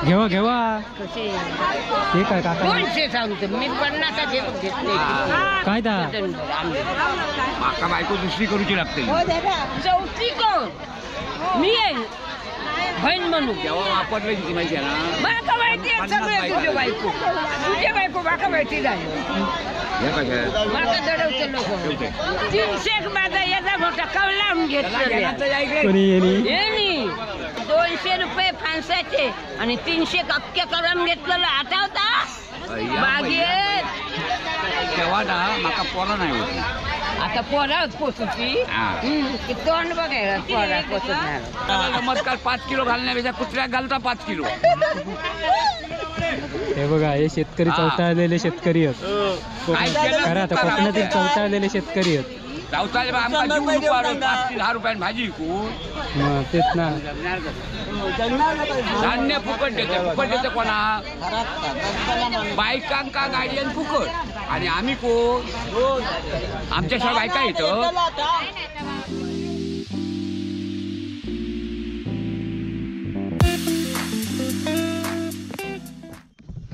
घेवा घेवा हे काय काका 200 सांगतो मी 50 घेतले काय दा माका बायको दुसरी करूची लागते चौथी कोण मी आहे बहीण म्हणू जेव्हा वापरले किती माहिती आहे ना माका माहिती आहे सगळे तुझे बायको तुझे बायको माका माहिती नाही माका दडवते लोक 300 माझा याचा मोठा कवलावून घेतलं 200 रुपये फांसाचे आणि 300 अख्ख्या कवलावून घेतलेलं आठवता बागेत तेव्हा ना माका पोरा नाही होती आता पोरा पोसूची तोंड बघायला पोरा पोसत नाही नमस्कार 5 किलो घालण्यापेक्षा कुत्र्यात घालता 5 किलो. हे बघा हे शेतकरी चौताळलेले शेतकरी आहेत. खरं आता कोकणातील चौताळलेले शेतकरी आहेत. 5-10 रुपयाने भाजी विकून तेच ना धान्य फुकट देते फुकट देते कोणा बायकांका गाडियन फुकट आणि आम्ही कोण आमच्याशिवाय बायका येतं.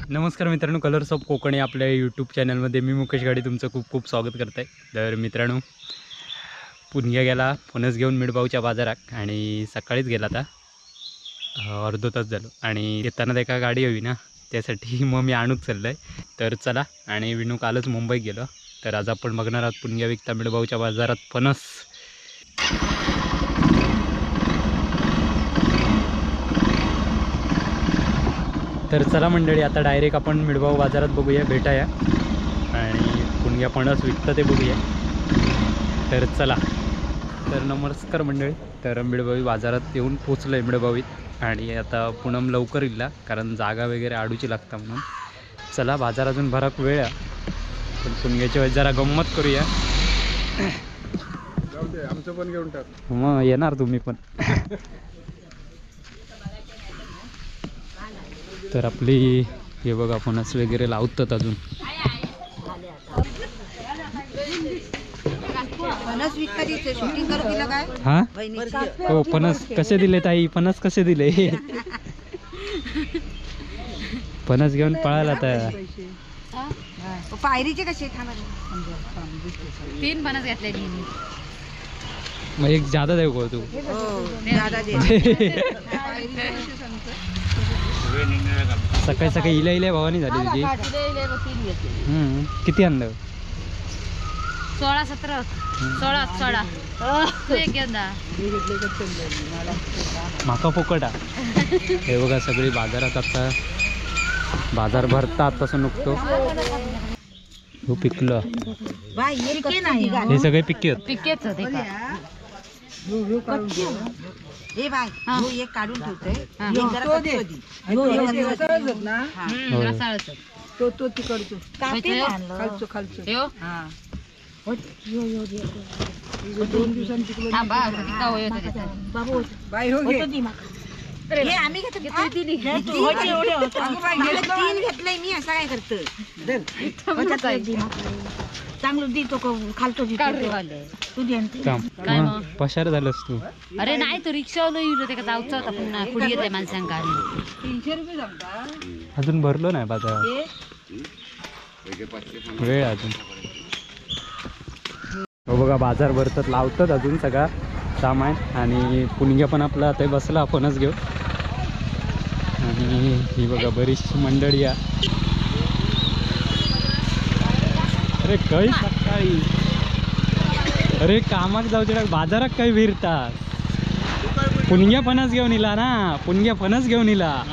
नमस्कार मित्रांनो, कलर्स ऑफ कोकण या आपल्या यूट्यूब चॅनलमध्ये मी मुकेश गाडी तुमचं खूप खूप स्वागत करत आहे. तर मित्रांनो, पुण्या गेला फणस घेऊन मिडबावच्या बाजारात आणि सकाळीच गेला आता अर्धो तास झालो आणि येताना एका गाडी हवी ना त्यासाठी मग मी आणूच चाललो आहे. तर चला, आणि विनू कालच मुंबईत गेलो तर आज आपण बघणार आहोत पुण्या विकता मिडबावच्या बाजारात फणस. तर चला मंडळी, आता डायरेक्ट आपण मिडबाव बाजारात बघूया, भेटाया आणि पुणग्या फणस विकतं ते बघूया. तर चला. तर नमस्कार मंडळी, तर मिडबावी बाजारात येऊन पोचलो आहे मिडबावीत आणि आता पूनम लवकर इल्ला कारण जागा वगैरे आडूची लागता म्हणून. चला, बाजार अजून भराक वेळ आहे पण पुणग्याच्या वेळेस जरा गंमत करूया. आमचं पण घेऊन टाक, मग येणार तुम्ही पण. तर आपली हे बघा फणस वगैरे लावतात अजून. हा हो, फणस कसे दिले ताई? फणस कसे दिले? फणस घेऊन पळाला आता. पायरीचे कसे? 3 फणस घेतले. मग एक जादा देऊ का तू? सकाळी सकाळी इल्या इल्या भावानी झाली तुझी. किती आणलं? 16 17 16 16. माका फुकटा. हे बघा सगळी बाजारात आता बाजार भरतात तसं नुकतो. हो पिकलं हे सगळे पिके पिकेच होते. ए बाय, हो एक काढून ठेवतोय. तो तो तिकडचो खालचो खालचो हे आम्ही घेतले 3 घेतलंय मी. असं काय करतो? चांगलं दी तो खालतो तू दे. पशार झालंस तू. अरे नाही, तो रिक्षावर येईल ते जाऊचा होता पुन्हा पुढे घेतले माणसांका. 300 रुपये सांगता. अजून भरलो नाही बाजार, वेळ अजून. हो बघा बाजार भरतात, लावतात अजून सगळा सामान आणि पुणग्या पण आपला आता बसला आपणच घेऊ. आणि ही बघा बरीचशी मंडळी आहे. अरे काही सकाळी अरे कामाक जाऊचे बाजारात काही फिरतात. पुणग्या फणस घेऊन इला ना, पुणग्या फणस घेऊन इला.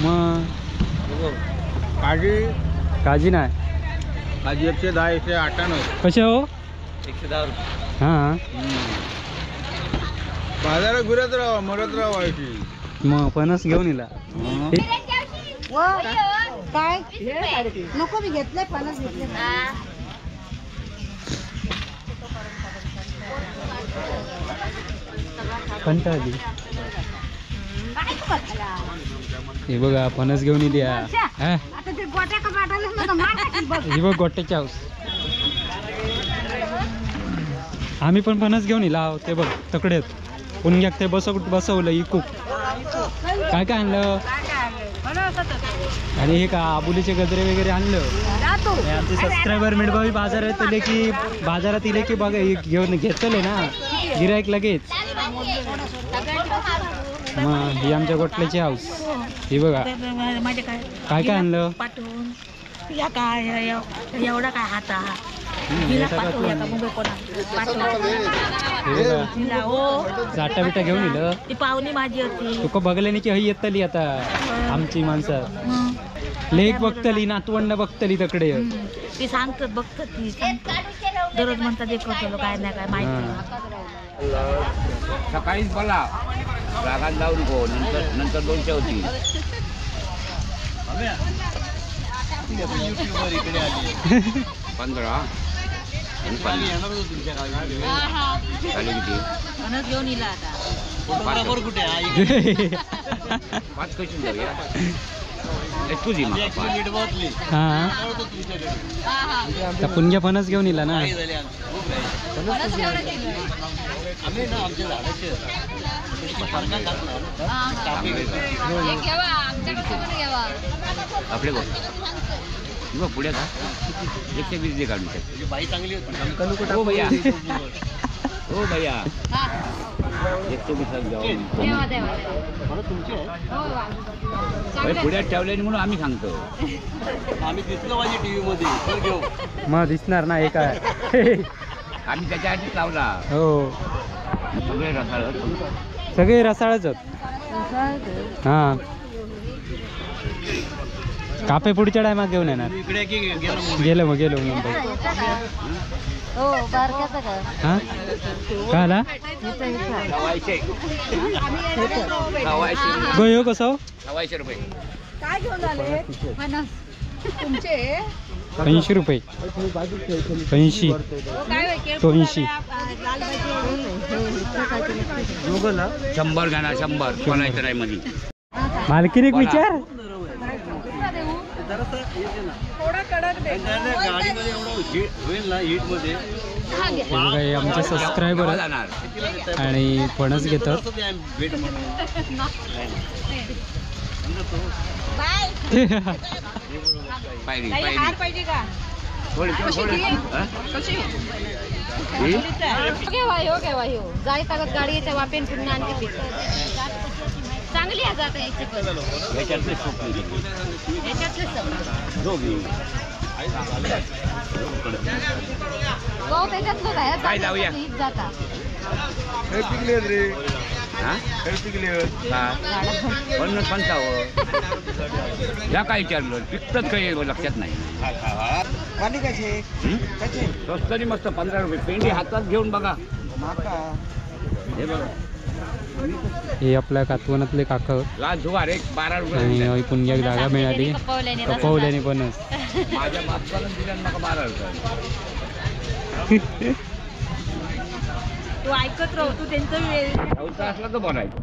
मग काजी काजी नाही, काजी 110 198. कसे हो? 110 रुपये. हां बाजारात फिरत राहा, मरत राहा. मग फणस घेऊन इला. काय नको, मी घेतलंय फणस घेतले. कंटाळली. हे बघा फणस घेऊन इली. हे बघ गोट्याच्या हाऊस. आम्ही पण फणस घेऊन येला ते बघ तकडेत पुणग्याक ते बसवलं इकूक. काय काय आणलं? आणि हे का आबुलीचे गजरे वगैरे आणलं. आमचे सबस्क्रायबर मिठबावी बाजारात इले की बाजारात इले की बघा घेऊन घेतले ना गिरायक लगेच. मग ही आमच्या गोटल्याची हाऊस. ही बघा काय काय आणलं. एवढा काय हाता जाटा बिटा घेऊन येलं. ती पाहुणी माझी होती. तुका बघले नाही की हई येतली आता आमची माणसं. लेक बघतली नातवंड बघतली तकडे. ती सांगतात बघतात ती दररोज म्हणतात देखवतो काय नाही काय माहिती. सकाळीच बोला रागात जाऊ नको नंतर नंतर 200 होती. 15 आणि 50 झाले किती? घेऊन येला आता. 5 कशी जाऊया तुझी. हा पुणग्या फणस घेऊन येला ना. आपले बघ पुढे का 120 दे काढून. हो भैया हो भैया 120 पुढ्यात ठेवले म्हणून आम्ही सांगतो. आम्ही दिसलो पाहिजे टीव्ही मध्ये मग दिसणार ना. हे काय आम्ही त्याच्यासाठीच लावला. हो सगळे रसाळ सगळे रसाळच. हा कापे पुढच्या टायमात घेऊन येणार. गेलो मग गेलो मुंबई. हा काय आला गयो कसं? 125 रुपये. 80 रुपये. 80 200 100 घेणार 100 कोणाचं नाही मध्ये. मालकीने एक विचार. आमचे सबस्क्रायबर आणि फणस घेतात. चांगली आहे जात याची पण. ह्याच्यातले गहू त्याच्यातलं काय जाऊया जाता. 50 55 ह्या काय विचारलं पिकतच काही लक्षात नाही. स्वस्त आणि मस्त 15 रुपये पेंडी हातात घेऊन बघा. हे बघा हे आपल्या कातवनातले काका. 12 रुपये. आणि पुणग्याक जागा मिळाली कपवल्याने पण. माझ्या बापाला दिल्या मला 12 रुपये. तू ऐकत राहू तू त्यांचं असला तर बोलायचं.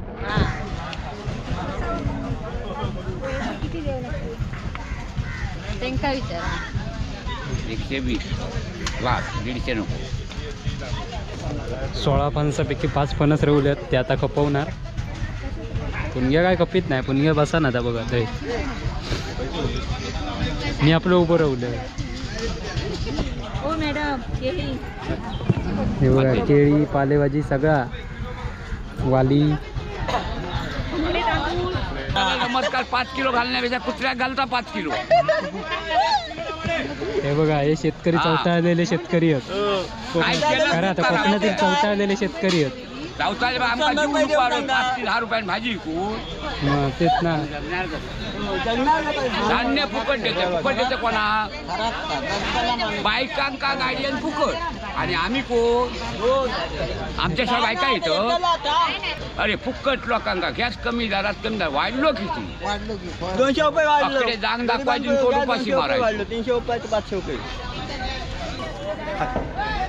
त्यांका विचार 120 वास 150 नको. 16 फणसापैकी 5 फणस रवल्यात ते आता खपवणार. पुणग्या काय खपीत नाही पुणग्या बसा ना आता बघा ते. मी आपलं उभं राहिलं. हो मॅडम केळी हे बघा केळी पालेभाजी सगळा वाली. नमस्कार. 5 किलो घालण्यापेक्षा कुत्र्यात घालता 5 किलो. हे बघा हे शेतकरी चौताळलेले शेतकरी आहेत. खरं आता कोकणातील चौताळलेले शेतकरी आहेत. 10 रुपयाने भाजी विकून तेच ना. धान्य फुकट देते. फुकट देते कोणा बायकांका गाडी फुकट. आणि आम्ही कोण? आमच्याशिवाय बायका येतं. अरे फुकट लोकांका गॅस कमी झाला कमी झाला वाढलो किती 200 रुपये वाढलो. जांग दाखवायची तो उपाशी मारायची. 300 रुपये 500 रुपये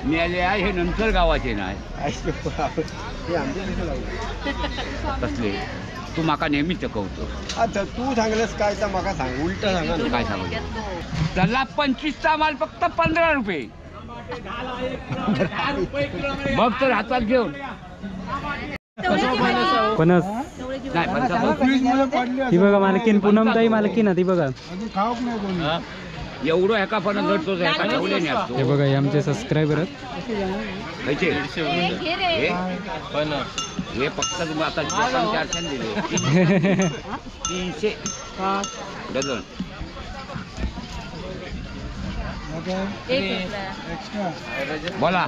मिळाले आहे. हे नंतर गावाचे नाही कसले. तू माका नेहमी चकवतो. अच्छा तू सांगलेस काय तर माका सांग उलट सांग. काय सांगू त्याला? 25 चा माल फक्त 15 रुपये. बघ तर हातात घेऊन. फणस ती बघा मालकीन पूनमताई मालकीन ती बघा. एवढं एका फणस धरतो एका ठेवले नाही. हे बघा हे आमचे सबस्क्रायबर आहेत. हे फक्त तुम्ही आता 400 दिले 300 डझन. बोला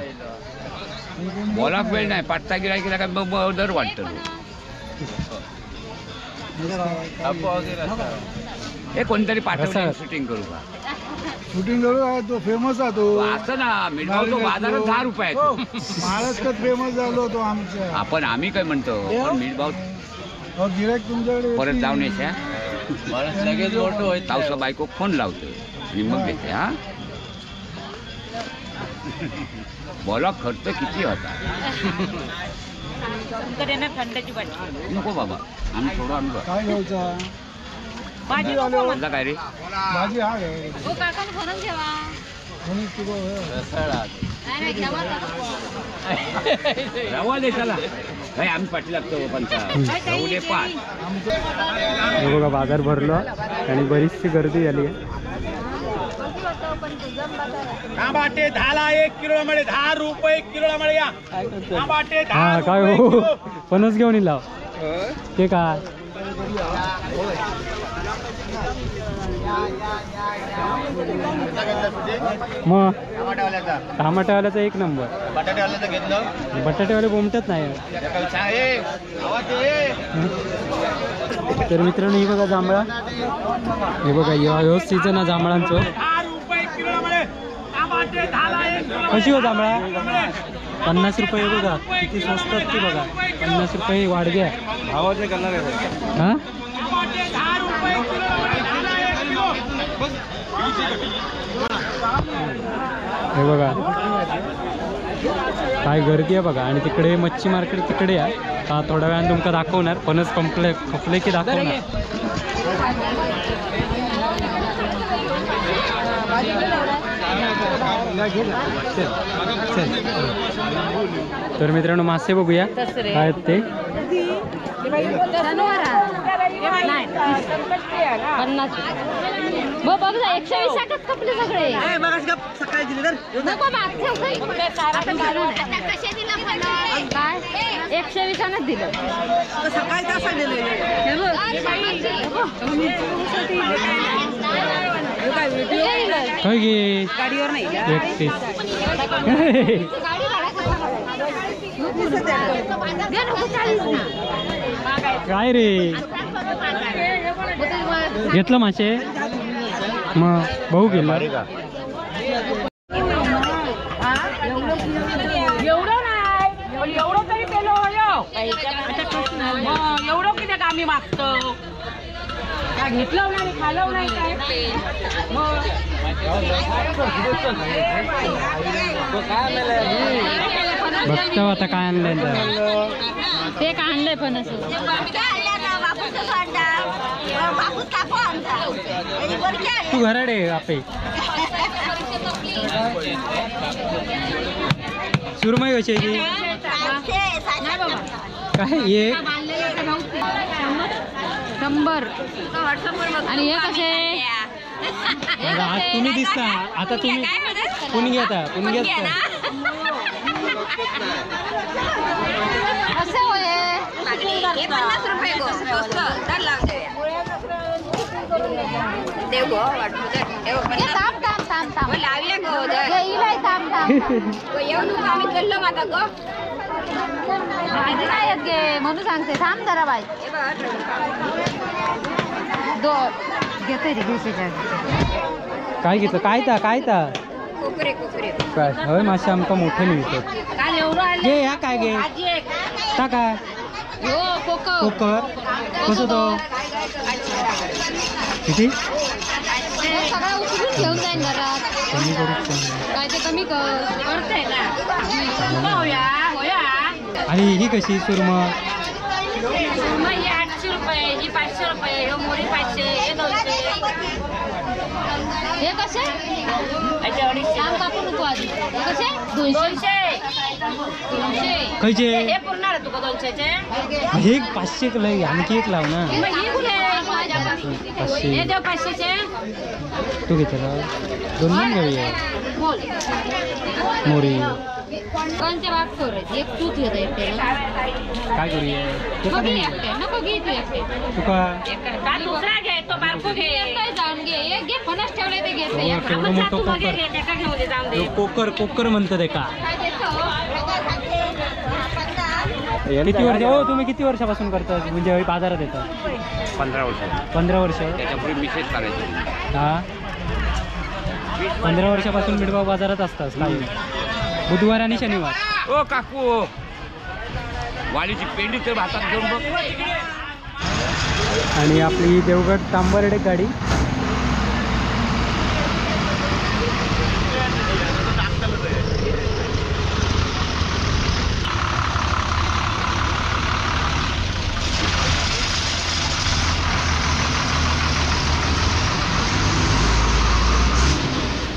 बोला वेळ नाही पाटता गिरायकीला काय दर वाटतं. हे कोणतरी पाठवलं शूटिंग करू का? शूटिंग करू तो फेमस आहे तो. असं ना मिळतो तो बाजारात 10 रुपये महाराष्ट्रात फेमस झालो तो आमच्या. आपण आम्ही काय म्हणतो पण मिठभाव गिरायक तुमच्याकडे परत जाऊन यायच्या तावसा बायको फोन लावतो आणि मग देते. हा बोला खर्च किती होता? नको बाबा आम्ही थोडं आणू. काय घ्यायचा? काय रे भाजी? हा रवा दे चला. नाही आम्ही पाठी लागतो 5 हे बघा बाजार भरलो आणि बरीचशी गर्दी झाली आहे. 10 रुपये किलो. हा काय हो फणस घेऊन येईल ते काय? मग टमाट्यावाल्याचा एक नंबर. बटाटेवाले बोमटत नाही. तर मित्रांनो ही बघा जांभळा. हे बघा ह्यो सीझन आहे जांभळांचो. कशी हो जांभळा? 50 रुपये. बघा किती स्वस्त ती बघा. 50 रुपये वाढग्या. हा हे बघा काय गर्दी आहे बघा. आणि तिकडे मच्छी मार्केट तिकडे आहे. थोड्या वेळाने तुमका दाखवणार. फणस खपले खपले की दाखवणार. तर मित्रांनो मासे बघूया काय आहेत ते. 50 बघ 120 कपले सगळे. काय 120 दिलं. काय गे 31. काय रे घेतलं मासे? मग भाऊ गेला. एवढं नाही पण एवढं तरी पेलो. एवढं किती आम्ही मागतो काय घेतलं नाही खालव नाही काय. बघतो आता काय आणलंय ते. काय आणलंय पण असं तू घराडे आपे सुरमई कशी आहे काय? एक 100. आणि हे कसे? आज तुम्ही दिसता आता. तुम्ही कोणी घेता? कोणी घेता? असे होय 50 रुपये म्हणून सांगते थांब जरा बाई. घेते रे घेते. काय घेतलं? काय ता काय ता काय हय मासे आमका मोठे मिळतात. घे ह्या काय घे ता काय कोकर कसं तो किती? सगळं उचलून घेऊन जाईन घरात. कमी करू काय ते कमी कर करते ना. आणि ही कशी सुरमा? सुरमई ही 800 रुपये, ही 500 रुपये, हे मोरी 500, हे 200. हे कसे? थांब कापू नको आधी. हे कसे? 200. खयचे हे पुरणार तुका 200चे? हे 500 लय, आणखी एक लाव ना. 500 हे देव 500चे. तू घेतला दोन दोन घेऊया. मोरी कोणते वाग कर एक तूच घेता एकट्याला. काय करूया नको घे तू एकटे. तुका का दुसरा घे तो बारको घे जाऊन घे एक घे फणस ठेवले ते घे. केवढं मोठं कोकर कोकर कोकर म्हणतात एका. किती वर्ष हो तुम्ही किती वर्षापासून करता म्हणजे बाजारात येतात? 15 वर्ष. 15 वर्ष. त्याच्यापूर्वी मिसेस करायची. हा 15 वर्षापासून मिठबाव बाजारात असतात काही बुधवार आणि शनिवार. ओ काकू वालीची पेंडी तर हातात घेऊन बघ. आणि आपली देवगड तांबर्डे गाडी.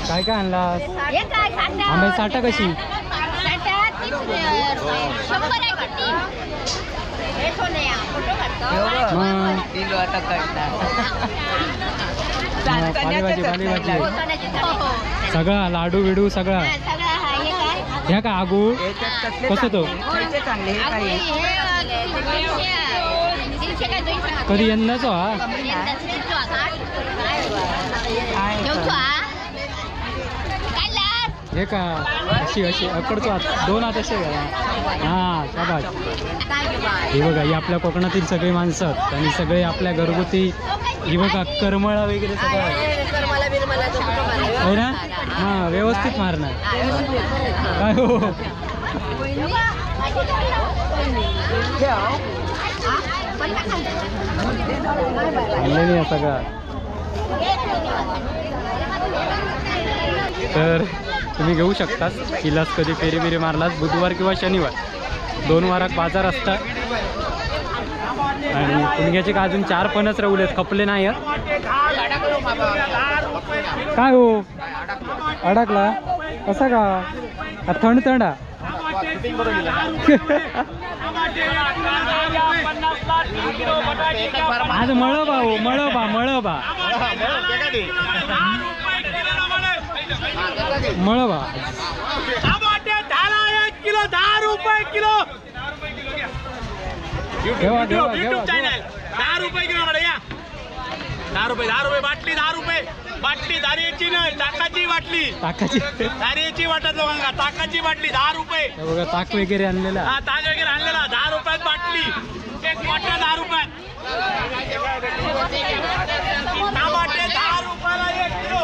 काय काय आणला? आंबे साठा कशी? सगळा लाडू बिडू सगळा. ह्या का आगू कसं तो कधी यंदाचो? हा हे का अशी अशी अकडतो हात दोन हात असे. हा शाबास. हे बघा ही आपल्या कोकणातील सगळी माणसं आणि सगळे आपल्या घरगुती. ही बघा करमळा वगैरे सगळं आहे ना. हा व्यवस्थित मारणार काय हो. आणलेली सगळं. तर तुम्ही घेऊ शकता किलास कधी फेरी बिरी मारलास बुधवार किंवा शनिवार 2 वारात बाजार असतात. आणि पुणग्याचे का अजून 4 पणच रवलेत खपले नाही. काय हो अडकला कसा का थंड थंड? आज मळबा हो मळबा मळबा मळबा. किलो 10 रुपये किलो. यूट्यूब चॅनल 10 रुपये किलो या. 10 रुपये 10 रुपये बाटली 10 रुपये बाटली. दारियाची नाही ताकाची बाटली. ताकाची दारियाची वाटत लोकांना ताकाची बाटली 10 रुपये. बघा ताक वगैरे आणलेला. हा ताक वगैरे आणलेला 10 रुपयात बाटली. एक वाटा 10 रुपयात. टमाटे 10 रुपयाला 1 किलो.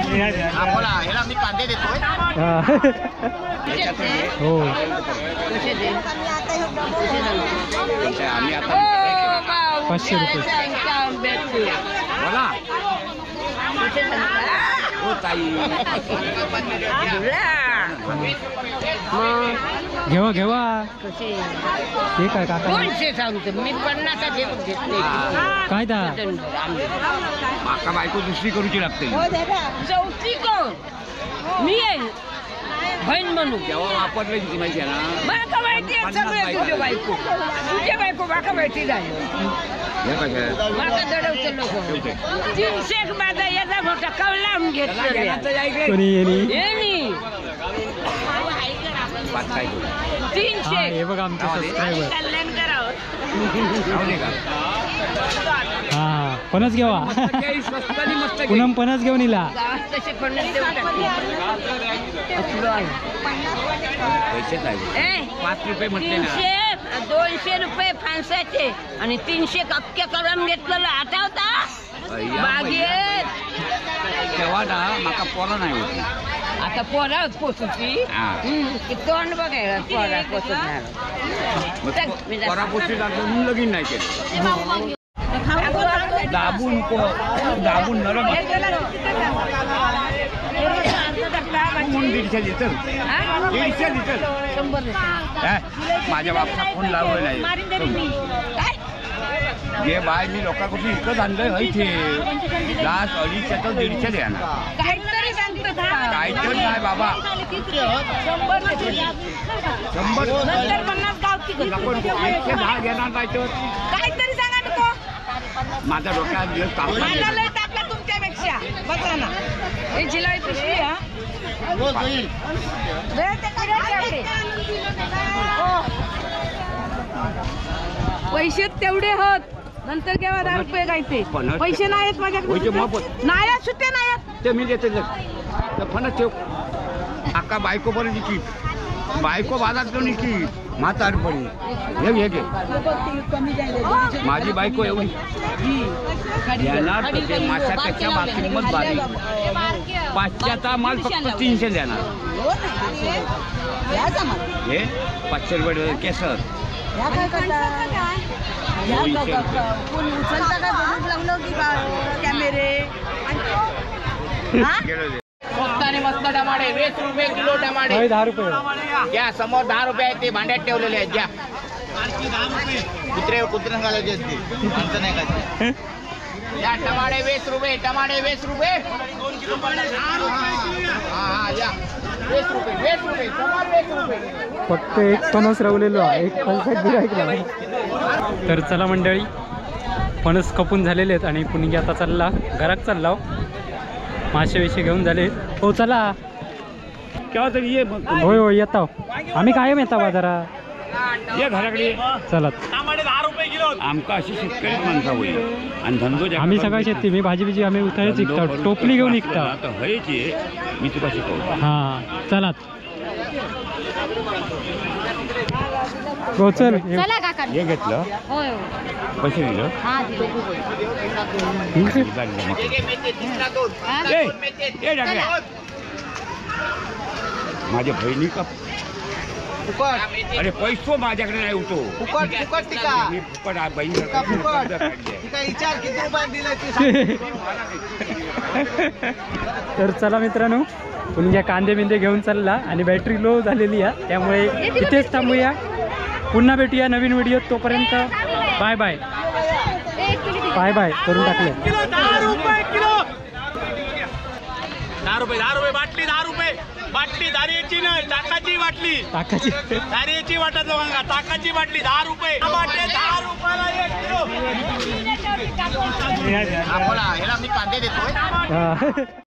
ह्याला मी कांदे देतोय. हो 500 रुपये. बोला हो ताई घेवा घेवा. ते काय काका 200 सांगतो मी 50 घेतले. काय दा माका बायको दुसरी करूची लागते. चौथी कोण मी आहे बहीण म्हणू. जेव्हा वापरले ती माहिती आहे ना. माका माहिती आहे सगळे तुझे बायको तुझे बायको माका माहिती झाली. माका दडवते लोक. 300 माझा याचा मोठा कवला घेतलं. 300. हे बघा आमचे सबस्क्रायबर. हा पणच घेवा पूनम पणच घेऊन इला. 5 रुपये म्हटले ना. 200 रुपये फाणसाचे आणि 300 अख्ख्या करून घेतलेलं आठवता बागेत. तेव्हा ना माका पोरा नाही होती. आता पोरा पोसूची तोंड बघायला पोरा पोसणार. पोरा पोसू लागलं म्हणून लगीन नाही केलं. दाबून दाबून नरम म्हणून 150 लिटर 150 लिटर. माझ्या बापचा फोन लावला नाही. जे बाय मी लोकांकडून विकत आणलंय हय ते लास्ट 250 तर 150 द्या ना. काहीतरी सांगतो काय नाही बाबा 100 नंतर 50 गावठी 110 घेणार नाही तर काहीतरी सांगा नको. माझा डोक्यात माझा लय तापला तुमच्यापेक्षा. बघा ना हे जिलाई पिशवी हा पैसे तेवढे होत नंतर केव्हा 10 रुपये काय ते पैसे नाहीत माझ्याकडे. नाही सुट्टे नाही ते मी देते फणस ठेव. अक्का बायको बरं निकी बायको बाजारात निकी म्हातारपणी हे घे माझी बायको एवढी देणार माशापेक्षा किंमत बारीक. 500चा माल फक्त 300 देणार. हे 500 रुपये केसर. मस्त टमाटे 20 रुपये किलो टमाटे. 10 रुपये घ्या समोर 10 रुपये आहेत ते भांड्यात ठेवलेले आहेत घ्या. कुत्रे कुत्रे घालायचे असते माणसं नाही खायचे. या टमाटे 20 रुपये टमाटे 20 रुपये. हा हा या 20 रुपये 20 रुपये समोर 20 रुपये. फक्त एक फणस रवलेलो आहे, एक फणसात गिऱ्हाईक लागला. तर चला मंडळी फणस खपून झालेले आहेत आणि पुणे आता चालला घरात चालला. मासे विषय घेऊन झाले. हो चला केव्हा तरी ये. होय होय येतो आम्ही कायम येतो बाजारात. ये घराकडे चला. 10 रुपये किलो. आमका अशी शेतकरी माणसा होईल आणि धंदो आम्ही सगळं शेती मी भाजी बिजी आम्ही उठायच विकतो टोपली घेऊन विकतो. हयची मी तुका शिकवतो. हां चला हो चल. चला काका हे घेतलं होय पैसे दिलं. माझ्या बहिणी का अरे पैसो माझ्याकडे नाही होतो. फुकट फुकट टिका मी फुकट बहीण फुकट टिका विचार किती रुपये दिले. तर चला मित्रांनो पुन्हा कांदे बिंदे घेऊन चालला आणि बॅटरी लो झालेली आहे त्यामुळे इथेच थांबूया. पुन्हा भेटूया नवीन व्हिडिओ. तोपर्यंत बाय बाय. बाय बाय करून टाकले. 10 रुपये किलो. 10 रुपये 10 रुपये बाटली 10 रुपये बाटली. दारियाची नाही ताकाची बाटली. ताकाची दारियाची वाटत लोकांना ताकाची बाटली 10 रुपये. टमाटे 10 रुपयाला 1 किलो. बोला ह्याला मी कांदे देतोय.